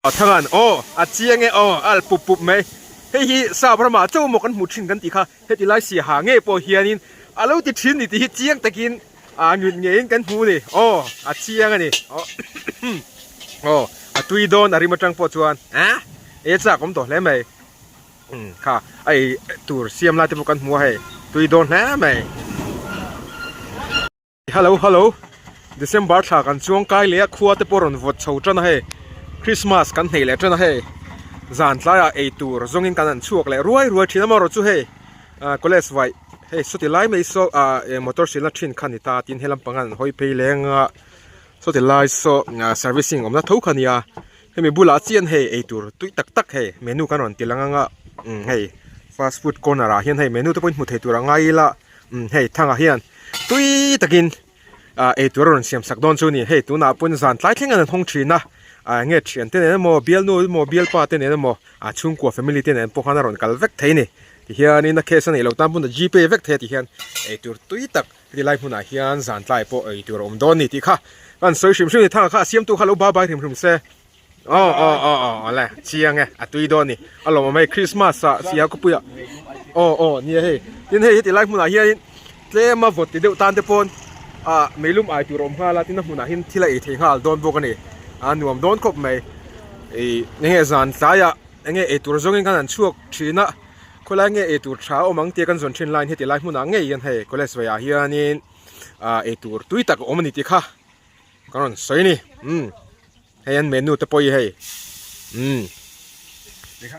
Thangan, Aw, a chiang e, aw, a al pup pup mai. Hei hi sap ramah chauh maw kan hmuh thin kan tih kha heti lai siaha ngei pawh hianin a lo ti thin ni tih hi chiang takin a ngit ngeiin kan hmu ni. Aw, a chiang a ni. Aw, aw, a tui dawn a rim atang pawh chuan a e chak awm tawh hle mai. Umm, kha a ei tur siam lai te pawh kan hmu a hei, tui dawn hle mai. Hello hello December thla kan chuang kai leh a khua te pawh rawn vawt chho tan a hei Christmas kan hneih leh tan a hei zan tlaiah ei tur zawngin kan han chhuak leh ruai ruai thin a marawh chu hei ah college vaih hei sawti lai mai saw ah motor silna thin kha a ni ta tin helam pang an hawi phei leng a sawti lai saw ah servicing awmna tho kha a nia hemi bulah chian hei ei tur tui tak tak hei menu kan rawn ti lang ang a hei fast food corner ah hian hei menu te pawhin hmu thei tur a ngai ila. Umm hei thangah hian tui takin ah eitur a rawn siam sak dawn chu a ni. Hei tunah pawn zan tlai thleng an hawng thin a, ah enge thian te nen emaw bialnu emaw bialpa te nen emaw ah chhungkua family te nen pawh khan a rawn kal vek thei a ni. Tihianin a case a neih loh tan pawn a G pay vek thei a tihian eitur tui tak heti lai hmunah hian zan tlai pawh eitur a awm dawn a ni tih kha ka han sawi hrim hrim a ni. Thangah kha a siamtu kha lo ba bai hrim hrim se. Aw aw aw aw awle chiang e a tui dawn ni a lawm awm hei Christmas ah sia khawpui ah aw aw nia hei tin hei heti lai hmunah hianin tlem a vawt ti deuh tan te pawn ah meilum ai tur a awm nghal a tin a hmunah hian thil a ei thei nghal dawn bawk a ni a nuam dawn khawp mai ih enge zan tlaiah enge ei tur zawngin khan an chhuak thin a khawilai nge ei tur tha a awm ang tia kan zawn thin laiin heti lai hmunah ngei hian hei college veiah hianin ah ei tur tui tak a awm a ni tih kha ka rawn sawi a ni umm. Hei an menu te pawh hi hei umm.